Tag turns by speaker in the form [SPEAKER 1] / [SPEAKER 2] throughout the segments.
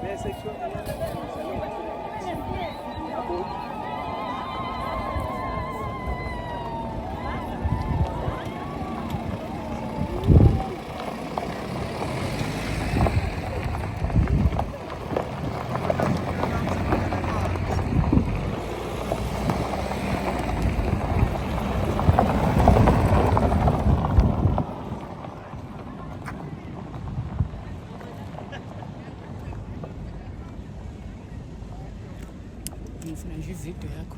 [SPEAKER 1] Bese
[SPEAKER 2] Ngifuna nje ividiyo yakho.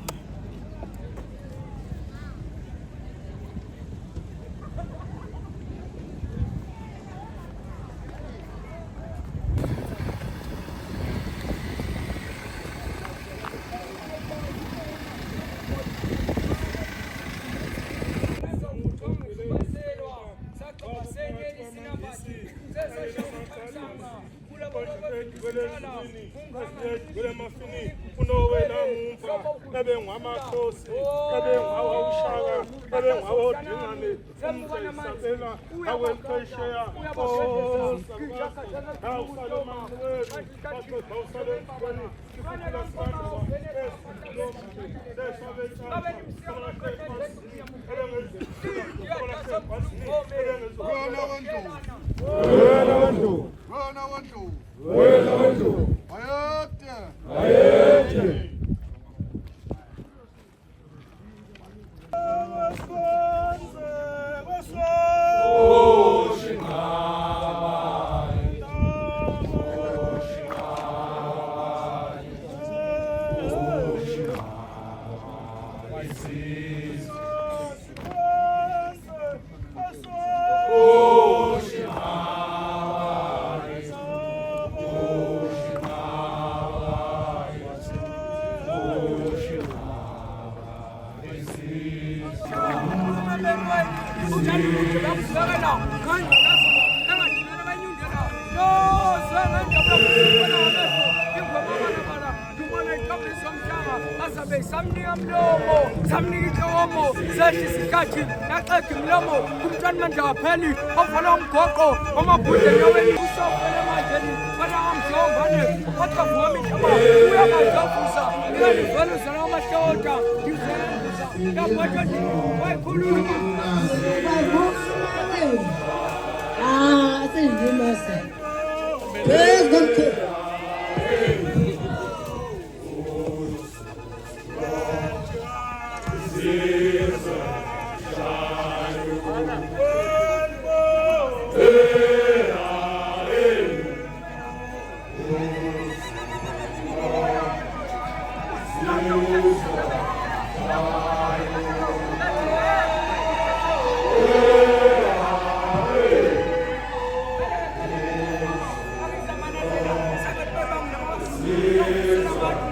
[SPEAKER 3] Ebengwamakhosi, ebengwawa ushaka, ebengwawa odingane, umsabela, awemphesheya,
[SPEAKER 4] Wena wendlovu.
[SPEAKER 3] Wena wendlovu.
[SPEAKER 4] Wena wendlovu.
[SPEAKER 3] Wena wendlovu.
[SPEAKER 4] Bayede.
[SPEAKER 3] Bayede.
[SPEAKER 5] Samnika mlomo, samnika inhlokomo, sehla isikhathi, naxega imlomo, kumntwana mandla kapheli, ofana umgoqo, omabhude enyaweni, usofele emanzini, fana amhlongane, wathi vuka inhloko, uyabazovusa, iyalivela uzala amahlota, ngizela yaphatha nje, wayikhuluma.
[SPEAKER 6] Ah, sengimasa. Phezu komthetho.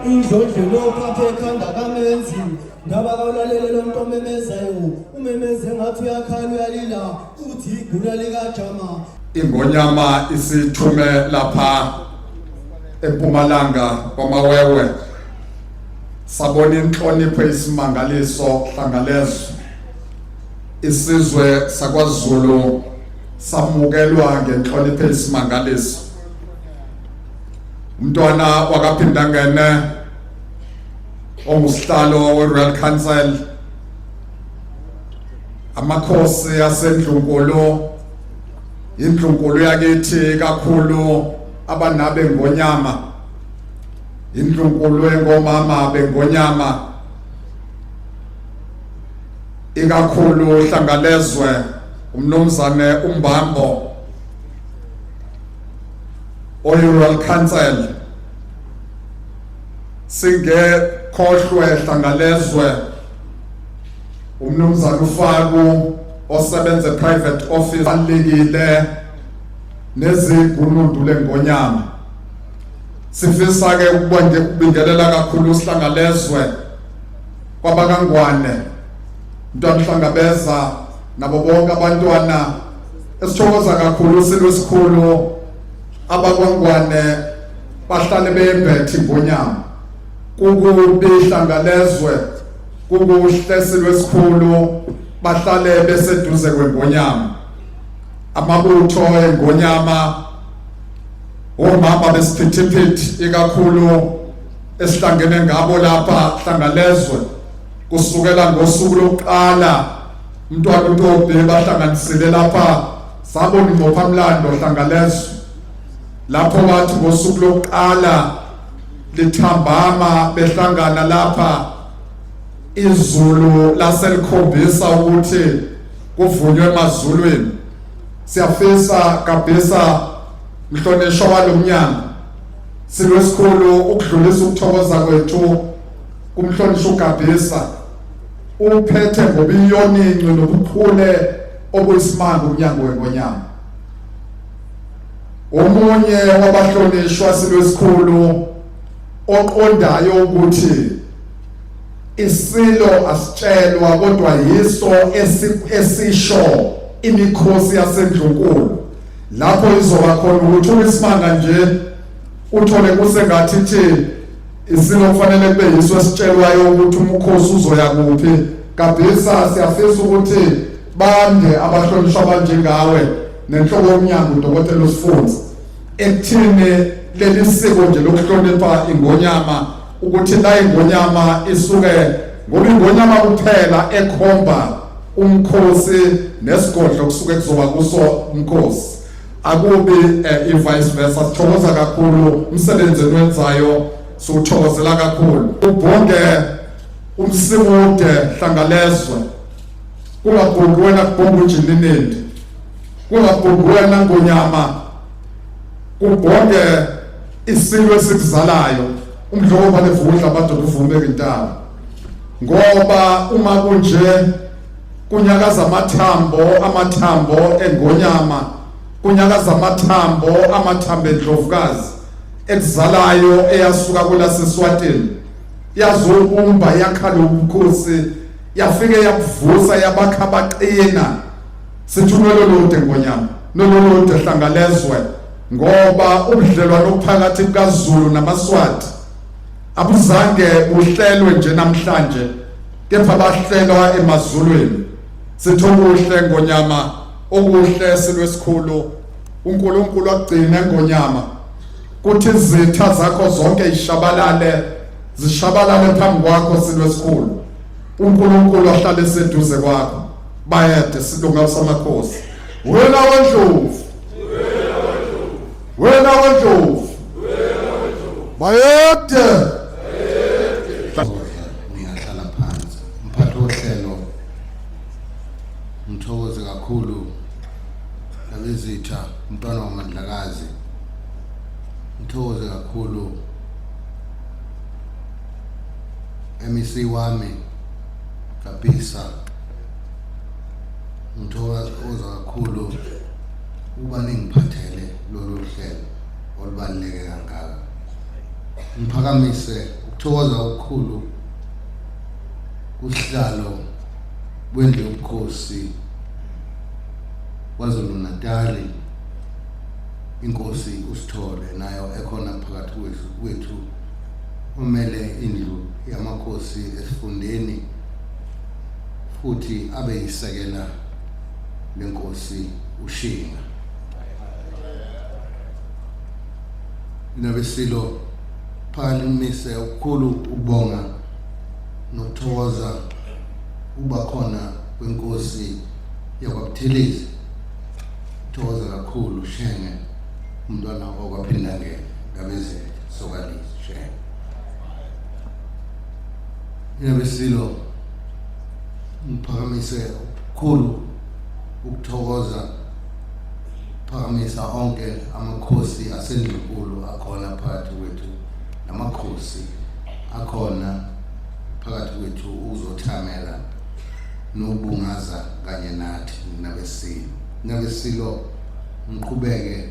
[SPEAKER 7] Indlondlo lophapha ekhanda kamenzi ndaba kawulalele lo muntu omemezayo umemeze ngathi uyakhala uyalila uthi igula likajama.
[SPEAKER 8] Ingonyama isithume lapha eMpumalanga kwaMawewe sabona inhlonipho isimangaliso hlangalezwe isizwe sakwaZulu samukelwa ngenhlonipho isimangaliso umntwana wakaPhindangene ongusihlalo we-Royal Council amakhosi asendlunkulu indlunkulu yakithi kakhulu abanabe ngonyama indlunkulu engomama bengonyama ikakhulu hlangalezwe umnumzane uMbambo oyi-Royal Council singekhohlwe hlangalezwe umnumzane uFaku osebenza private office alikile nezigunundu lengonyama. Sifisa ke ukubingelela kakhulu uSihlangalezwe kwabakaNgwane, Mntwana Hlangabeza nabo bonke abantwana esithokoza kakhulu silo esikhulu abakwaNgwane bahlale beyembethe ingonyama kukubi Hlangalezwe kukuhle silo esikhulu bahlale beseduze kwengonyama amabutho engonyama. Omama besiphithiphithi ikakhulu esihlangene ngabo lapha hlangalezwe kusukela ngosuku lokuqala umntwana uNtombi bahlanganisile lapha sabona ingqophamlando hlangalezwe lapho bathi ngosuku lokuqala lithambama behlangana lapha izulu laselikhombisa ukuthi kuvunywe emazulwini siyafisa kabisa mhlonishwa walomnyango silwesikhulu ukudlulisa ukuthokoza kwethu kumhlonishwa uGabisa uphethe ngobuyoninci nobuchule obuyisimanga umnyango wengonyama omunye wabahlonishwa silwesikhulu oqondayo ukuthi isilo asitshelwa kodwa yiso esisho imikhosi yasendlunkulu lapho izoba khona ukuthi uyisimanga nje uthole kusengathi thi isilo kufanele kube yiso esitshelwayo ukuthi umkhosi uzoya kuphi kabisa siyafisa ukuthi bande abahlonishwa abanjengawe nenhloko yomnyango udokotela usifunzi ekuthini leli siko nje lokuhlonipha ingonyama ukuthi la ingonyama isuke ngoba ingonyama kuphela ekhomba umkhosi nesigodlo kusuke kuzoba kuso umkhosi akubi eh, i-vice versa sithokoza kakhulu umsebenzi enwenzayo siwuthokozela kakhulu ubhonge umsimude hlangalezwe kungabhongi wena kubhonga ujininindi kungabhongi wena ngonyama kubhonge isilo esikuzalayo umdlokoba levudla amadoda uvumeka intaba ngoba uma kunje kunyakaza amathambo amathambo engonyama kunyakaza amathambo amathambo endlovukazi ekuzalayo eyasuka kulaseswatini yazobumba yakha lobukhosi yafike yakuvusa yabakha baqina sithi unololude ngonyama nololude hlangalezwe ngoba ubudlelwano obuphakathi kukaZulu namaSwati abuzange buhlelwe nje namhlanje kepha bahlelwa emazulwini sithi okuhle ngonyama okuhle silwesikhulu uNkulunkulu akugcine ngonyama kuthi izitha zakho zonke ishabalale zishabalale phambi kwakho silwesikhulu uNkulunkulu ahlale seduze kwakho bayede silunga samakhosi wena wendlovu wena wendlovu bayede
[SPEAKER 1] ngiyahlala phansi mphathi wohlelo ngithokoze kakhulu nabezitha umntwana wamandlakazi ngithokoze kakhulu MEC wami kabisa ngithokoza kakhulu ukuba ningiphathele lolu hlelo olubaluleke kangaka ngiphakamise ukuthokoza okukhulu kusihlalo wendlu yobukhosi KwaZulu-Natali inkosi uSithole nayo ekhona phakathi kwethu omele indlu yamakhosi esifundeni futhi abe yisekela lenkosi uShinga. Nabesilo phakamise okukhulu ukubonga nokuthokoza ukuba khona kwenkosi yakwaButhelezi. Thokoza kakhulu Shenge umntwana wakwaPhindangene Ndabezitha Sokalisi Shenge. Nabesilo ngiphakamise okukhulu ukuthokoza phakamisa onke amakhosi asendlunkulu akhona phakathi kwethu namakhosi akhona phakathi kwethu ukuzothamela nokubungaza kanye nathi nabesilo nabesilo ngiqhubeke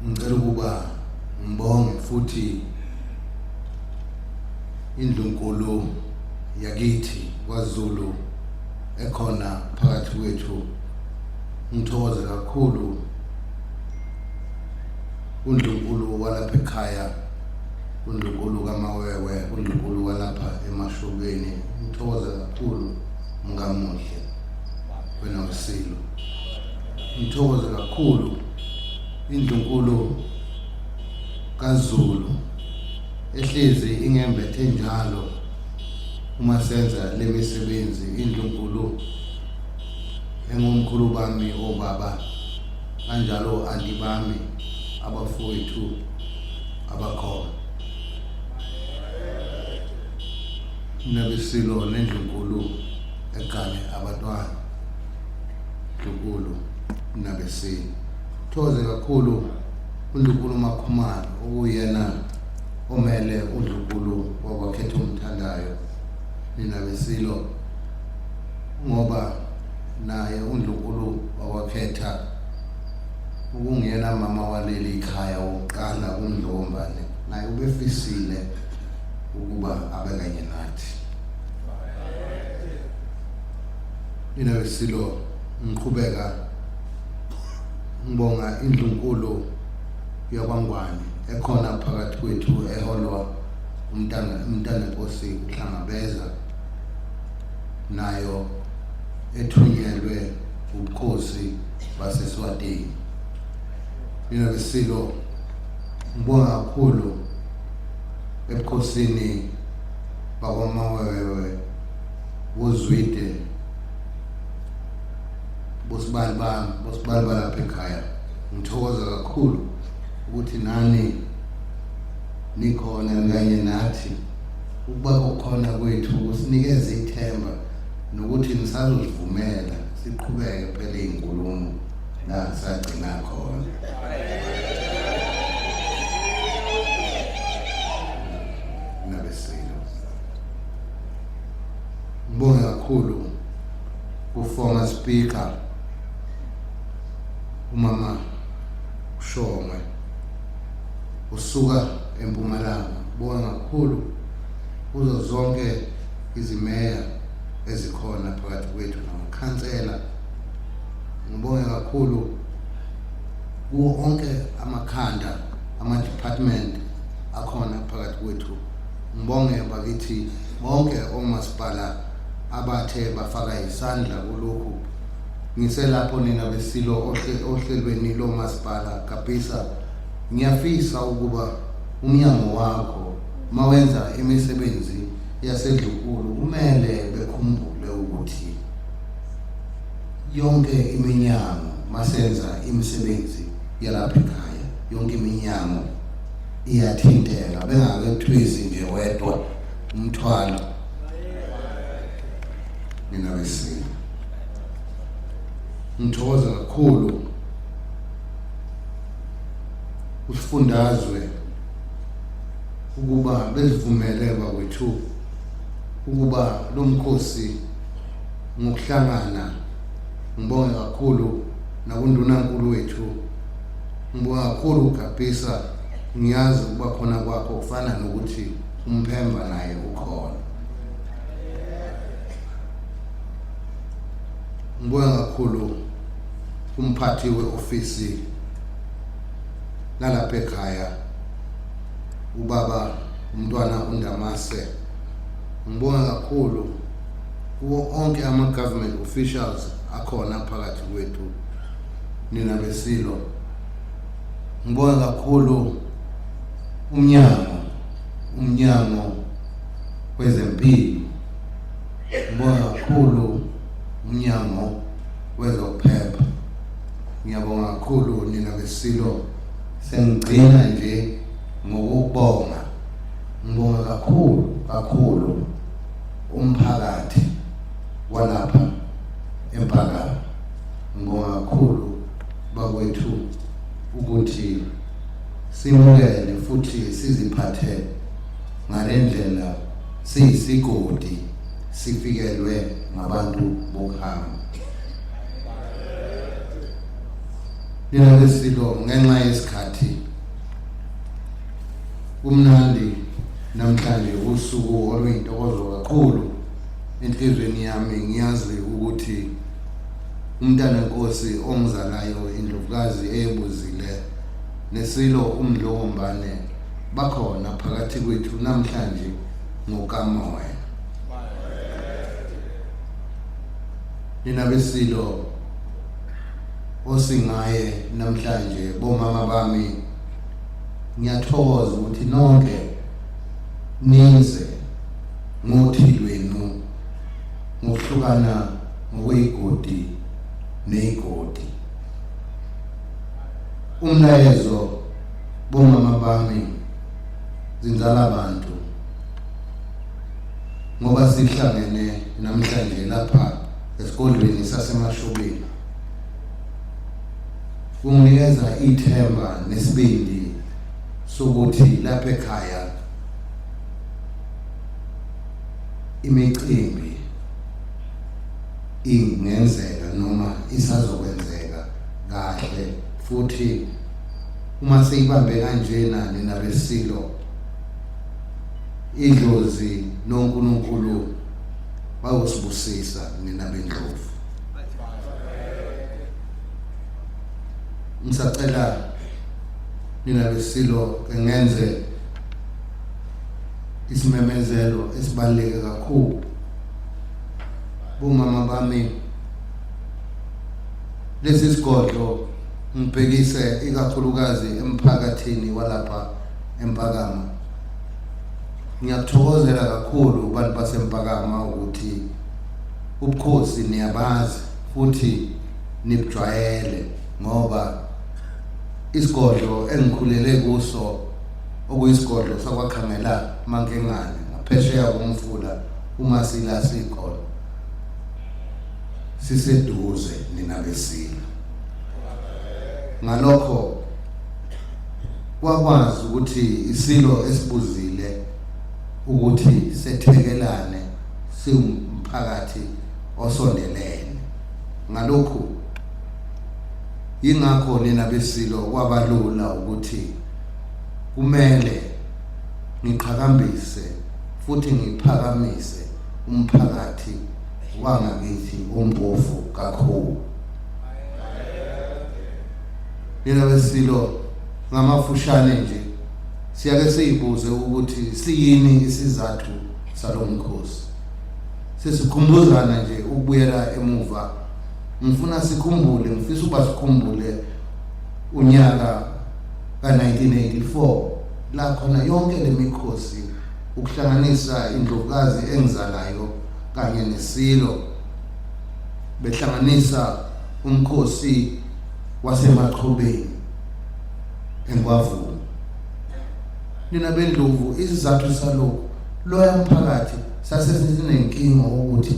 [SPEAKER 1] ngicela ukuba ngibonge futhi indlunkulu yakithi kwaZulu ekhona phakathi kwethu ngithokoze kakhulu undlunkulu walapha ekhaya undlunkulu kaMawewe undlunkulu walapha eMashobeni ngithokoze kakhulu mngamuhle wena wesilo ngithokoze kakhulu Indlunkulu kaZulu ehlezi ingembethe njalo uma senza lemisebenzi indlunkulu engomkhulu bami obaba kanjalo anti bami abafowethu abakhona nabesilo nendlunkulu egane abantwana ndlunkulu nabesilo thokoze kakhulu uNdlunkulu Makhumalo okuyena omele uNdlunkulu wakwakhetha umthandayo nina besilo ngoba naye uNdlunkulu wakwakhetha ukungena mama waleli khaya wokuqala kuMdlokombane naye ubefisile ukuba abe kanye nathi. Nina besilo ngiqhubeka ngibonga indlunkulu yakwaNgwane ekhona phakathi kwethu eholwa umntana umntanenkosi uHlangabeza nayo ethunyelwe ubukhosi baseSwatini. Nina besilo ngibonga kakhulu ebukhosini bakwaMawewe woZwide bosibali bami bosibali balapha ekhaya ngithokoza kakhulu ukuthi nani nikhona kanye nathi ukuba kukhona kwethu kusinikeza ithemba nokuthi nisazosivumela siqhubeke phela izinkulumo la sagcina khona nabesilo ngibonge kakhulu ku-former speaker umama uShongwe usuka eMpumalanga bonga kakhulu kuzo zonke izimeya ezikhona phakathi kwethu namakhansela ngibonge kakhulu kuwo onke amakhanda ama-department akhona phakathi kwethu ngibonge bakithi bonke omasipala abathe bafaka isandla kulokhu ngiselapho nina besilo ohlelweni lomasipala kabisa ngiyafisa ukuba umnyango wakho mawenza imisebenzi yasedlunkulu kumele bekhumbule ukuthi yonke iminyango masenza imisebenzi yalapha ekhaya yonke iminyango iyathinteka bengakethwezi nje wedwa umthwalo mina besilo ngithokoza kakhulu usifundazwe ukuba bezivumele bakwethu ukuba lomkhosi ngokuhlangana ngibonge kakhulu nakundunankulu wethu ngibonga kakhulu uGabhisa ngiyazi ukuba khona kwakho kufana nokuthi umphemba naye ukhona ngibonga kakhulu umphathi weofisi lalapha ekhaya ubaba umntwana uNdamase ngibonga kakhulu kuwo onke ama government officials akhona phakathi kwethu nina besilo ngibonga kakhulu umnyango umnyango wezempilo ngibonga kakhulu umnyango wezokuphepha ngiyabonga kakhulu nina besilo sengigcina nje ngokubonga ngibonga kakhulu kakhulu umphakathi walapha eMpakama ngibonga kakhulu bakwethu ukuthi simukele futhi siziphathe ngalendlela siyisigodi sifikelwe ngabantu bokuhamba nina besilo ngenxa yesikhathi kumnandi namhlanje usuku oluyintokozo kakhulu enhlizweni yami ngiyazi ukuthi umntanenkosi ongizalayo indlovukazi eyebuzile nesilo umdlokombane bakhona phakathi kwethu namhlanje ngokamoya nina besilo osingaye namhlanje bomama bami ngiyathokoza ukuthi nonke nize ngothi lwenu ngokuhlukana ngokweyigodi neyigodi. Umlayezo bomama bami zinzala abantu ngoba sihlangene namhlanje lapha esigodlweni saseMashobeni kunginikeza ithemba nesibindi sokuthi lapha ekhaya imicimbi ingenzeka noma isazokwenzeka kahle futhi uma seyibambe kanjena nina besilo idlozi noNkulunkulu bayosibusisa nina bendlovu. Ngisacela nina besilo ke ngenze isimemezelo esibaluleke kakhulu. Bomama bami, lesi sigodlo ngibhekise ikakhulukazi emphakathini walapha eMpakama. Ngiyakuthokozela kakhulu bantu baseMpakama ukuthi ubukhosi niyabazi futhi nibujwayele, ngoba isigodlo engikhulele kuso okuyisigodlo sakwaKhangela Mankengane ngaphesheya komfula uma sila sikhona siseduze nina besilo. Ngalokho kwakwazi ukuthi isilo esibuzile ukuthi sethekelane siwumphakathi osondelene. Ngalokhu yingakho nina besilo kwabalula ukuthi kumele ngiqhakambise futhi ngiphakamise umphakathi wangakithi ompofu kakhulu. Nina besilo, ngamafushane nje siyake siyibuze ukuthi siyini isizathu salomkhosi. Sesikhumbuzana nje ukubuyela emuva. Ngifuna sikhumbule, ngifisa ukuba sikhumbule unyaka ka-1984 la khona yonke lemikhosi ukuhlanganisa indlovukazi engizalayo kanye nesilo behlanganisa umkhosi waseMachobeni eNgwavuma. Nina bendlovu, isizathu salokhu loya mphakathi sase sinenkinga ukuthi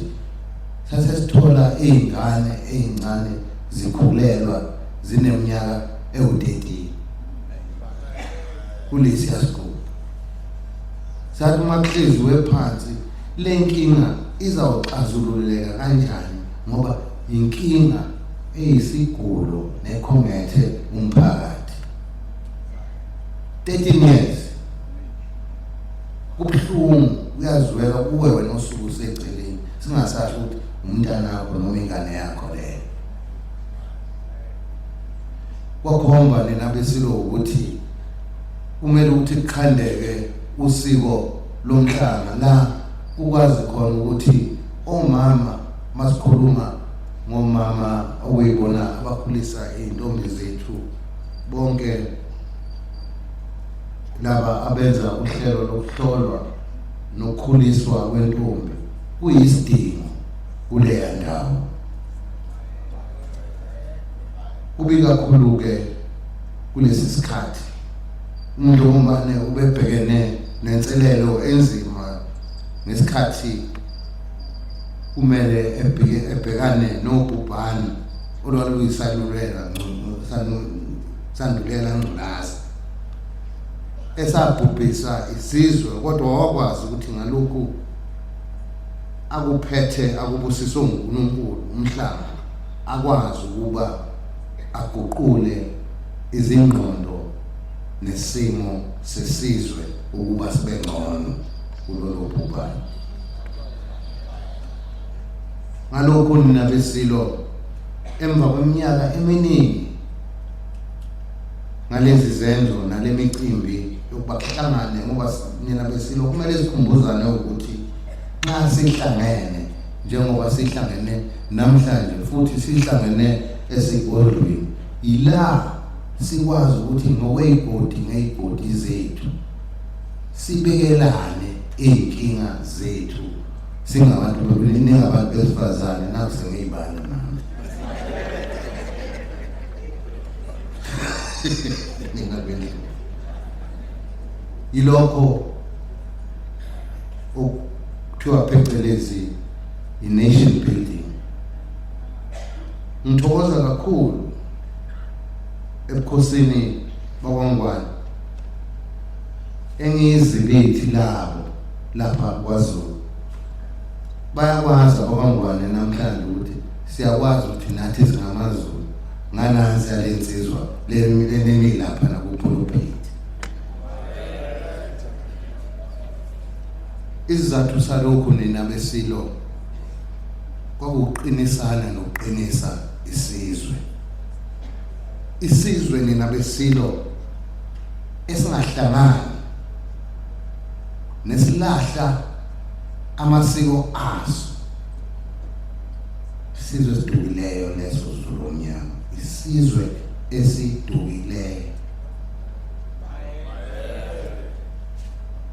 [SPEAKER 1] sase sithola izingane ezincane zikhulelwa zineminyaka ewu-13 kulesiya sigubhu. Sathi uma kuhleziwe phansi le nkinga izawuxazululeka kanjani, ngoba inkinga eyisigulo nekhongethe umphakathi. 13 years kubuhlungu, kuyazwela kuwe wena osuke useceleni, singasasho ukuthi umntana wakho noma ingane yakho leyo. Kwakhomba nina besilo ukuthi kumele ukuthi kukhandeke usiko lomhlanga la kukwazi khona ukuthi omama, masikhuluma ngomama okuyibona abakhulisa izintombi zethu, bonke laba abenza uhlelo lokuhlolwa nokukhuliswa kwentombi kuyisidingo kuleya ndawo. Kubi kakhulu-ke kulesi sikhathi uMdlokombane ubebhekene nenselelo enzima ngesikhathi kumele ebhekane nobhubhane olwaluyisalulela sandulela ngculaza esabhubhisa isizwe, kodwa wakwazi ukuthi ngalokhu akuphethe akubusiswe nguNkulunkulu umhlaba akwazi ukuba aguqule izingqondo nesimo sesizwe ukuba sibe ngcono kulolo bhubhane. Ngalokhu nina besilo, emva kweminyaka eminingi ngalezi zenzo nalemicimbi yokuba kuhlangane, ngoba nina besilo kumele sikhumbuzane ukuthi nxa sihlangene njengoba sihlangene namhlanje futhi sihlangene esigodlweni yila sikwazi ukuthi ngokwey'godi ngey'godi zethu sibekelane iy'nkinga zethu singabantu ningabantu besifazane naku sengiyibala nami ningabendlu yilokho okuthiwa phecelezi i-nation building. Ngithokoza kakhulu ebukhosini bakwaNgwane engiyizibithi labo lapha kwaZulu. Bayakwazi abakwaNgwane namhlanje ukuthi siyakwazi ukuthi nathi singamaZulu nganansi yale nsizwa lenemi lapha nakupulpit. Isizathu salokhu nina besilo kwakuqinisana nokuqinisa isizwe. Isizwe nina besilo esingahlangani nesilahla amasiko aso. Isizwe esidukileyo leso Zulu omnyama, isizwe esidukileyo.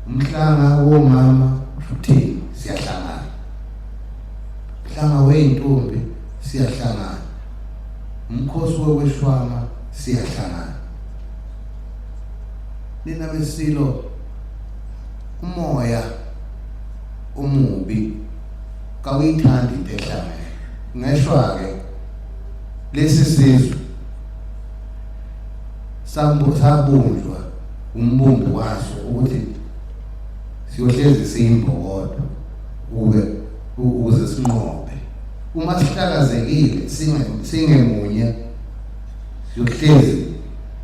[SPEAKER 1] Umhlanga womama uthini? Siyahlangana. Umhlanga wey'ntombi siyahlangana. Umkhosi wokweshwama siyahlangana. Nina besilo umoya omubi kawuyithandi into ehlangene. Ngeshwa-ke lesi sizwe sabunjwa umbumbi waso ukuthi siyohlezi siyimbokodo kube ukuze sinqobe. Uma sihlakazekile singemunye siyohlezi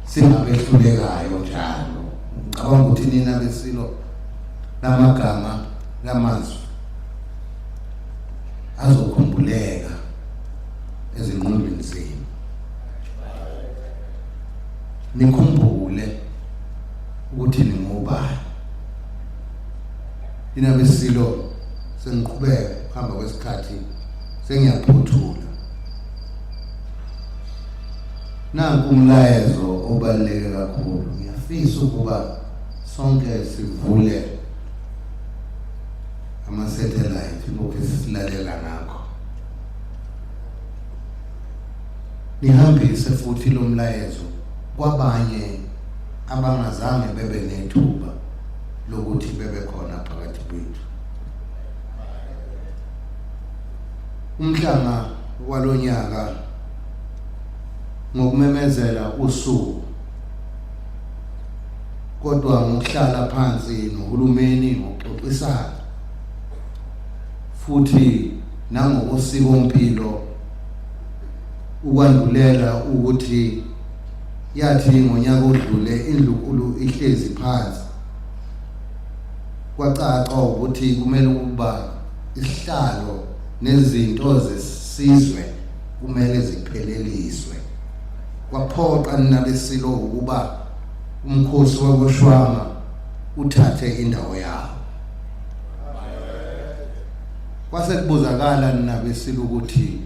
[SPEAKER 1] singabehlulekayo njalo. Ngicabanga ukuthi nina besilo lamagama lamazwi azokhumbuleka ezingqondweni zenu. Nikhumbule ukuthi ningobani. Nina besilo sengiqhubeka kuhamba kwesikhathi sengiyaphothula. Nanku umlayezo obaluleke kakhulu. Ngiyafisa ukuba sonke sivule ama-satellite lokhu esisilalela ngakho. Nihambise futhi lo mlayezo kwabanye abangazange bebe nethuba lokuthi bebe khona phakathi kwethu. Umhlanga walonyaka ngokumemezela usuku kodwa ngokuhlala phansi nohulumeni ngokuxoxisana futhi nangokosikompilo ukwandulela ukuthi yathi ngonyaka odlule indlunkulu ihlezi phansi kwacaca ukuthi kumele ukuba isihlalo nezinto zesizwe kumele zipheleliswe. Kwaphoqa nina besilo ukuba umkhosi wakoShwama uthathe indawo yawo. Kwase kubuzakala nina besilo ukuthi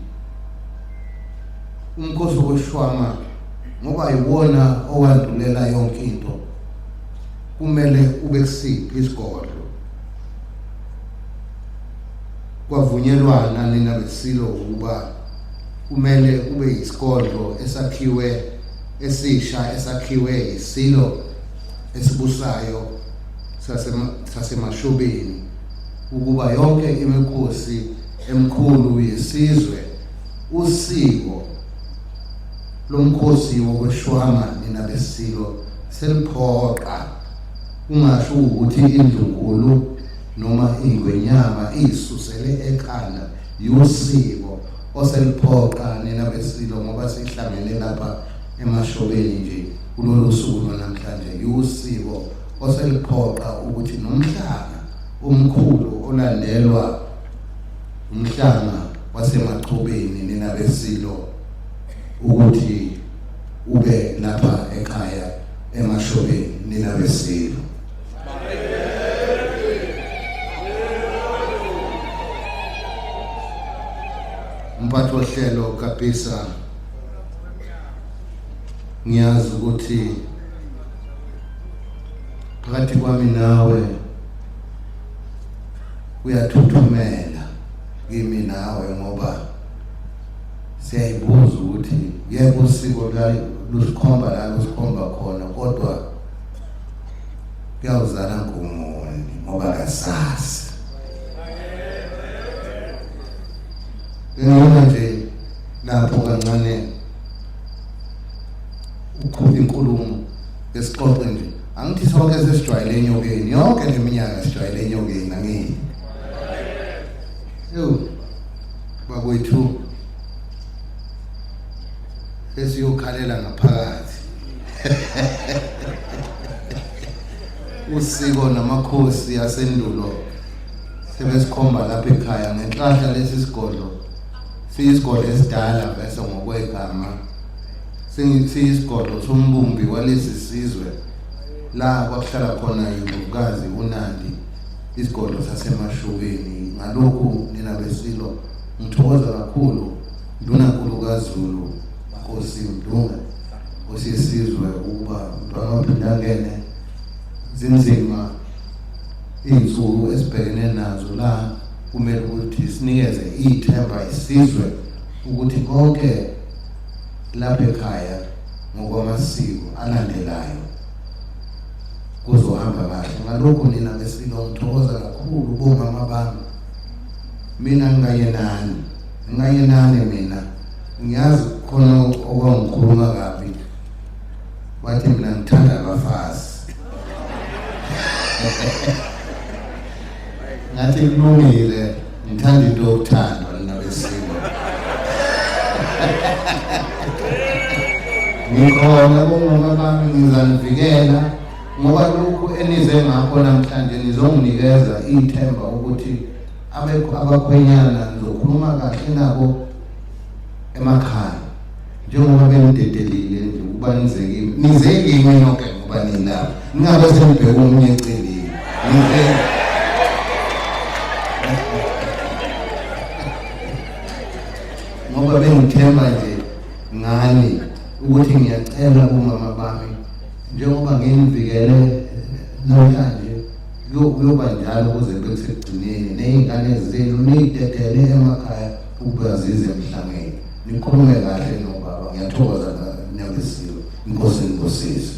[SPEAKER 1] umkhosi wokushwama ngoba yiwona owandulela yonke into kumele ube kusiphi isigodlo. Kwavunyelwana nina besilo ukuba kumele kube yisigodlo esakhiwe esisha esakhiwe yisilo esibusayo saseMashobeni ukuba yonke imikhosi emkhulu yesizwe usiko lomkhosi wokweshwama nina besilo seliphoqa kungasho ukuthi indlunkulu noma ingwenyama iyisusele ekhanda yusiko oseliphoqa nina besilo ngoba sihlangene lapha eMashobeni nje kulolu suku lwanamhlanje yusiko oseliphoqa ukuthi nomhlanga omkhulu olandelwa umhlanga waseMachobeni nina besilo ukuthi ube lapha ekhaya eMashobeni nina besilo. Mphathi wohlelo kabisa. Ngiyazi ukuthi phakathi kwami nawe kuyathuthumela kimi nawe ngoba siyayibuza ukuthi yebo usiko lusikhomba la lusikhomba khona kodwa kuyawuzala nkomoni ngoba kasazi. Ngiyona nje lapho kancane ukhupha inkulumo esixoxe nje angithi sonke sesijwayele enyokeni yonke leminyaka sijwayele enyokeni angithi yo bakwethu sesiyokhalela ngaphakathi usiko namakhosi asendulo sebesikhomba lapha ekhaya ngenhlahla lesi sigodlo siyisigodlo esidala vese ngokwegama siyisigodlo sombumbi walesi sizwe la kwakuhlala khona indlovukazi uNandi isigodlo saseMashubeni. Ngalokhu nina besilo ngithokoza kakhulu Ndunankulu kaZulu Nkosi Mdunga Nkosi yesizwe ukuba mntwana waphindangene zinzima iy'nsuku esibhekene nazo la kumele ukuthi sinikeze ithemba isizwe ukuthi konke lapha ekhaya ngokwamasiko alandelayo kuzohamba kahle. Ngalokhu nina besilo ngithokoza kakhulu bomama bami, mina ngikanye nani, ngikanye nani mina ngiyazi khona okwangikhuluma kabi wathi mina ngithanda abafazi ngathi kulungile ngithanda into yokuthandwa nina besilo ngikhona bomama bami ngizanivikela ngoba lokhu enize ngakho namhlanje nizonginikeza ithemba ukuthi abakhwenyana nizokhuluma kahle nabo emakhaya njengoba benidedelile nje ukuba nize kimi nize kimi nonke ngoba nilapha ningabe senibheka omunye eceleni nize ngoba bengithemba nje ngani ukuthi ngiyacela kumama bami njengoba nginivikele namhlanje kuyoba njalo kuze kube kusekugcineni ney'ngane zenu niyidedele emakhaya ukuba zize emhlangeni nikhulume kahle nobaba. Ngiyathokoza nabesilo, inkosi nibusise.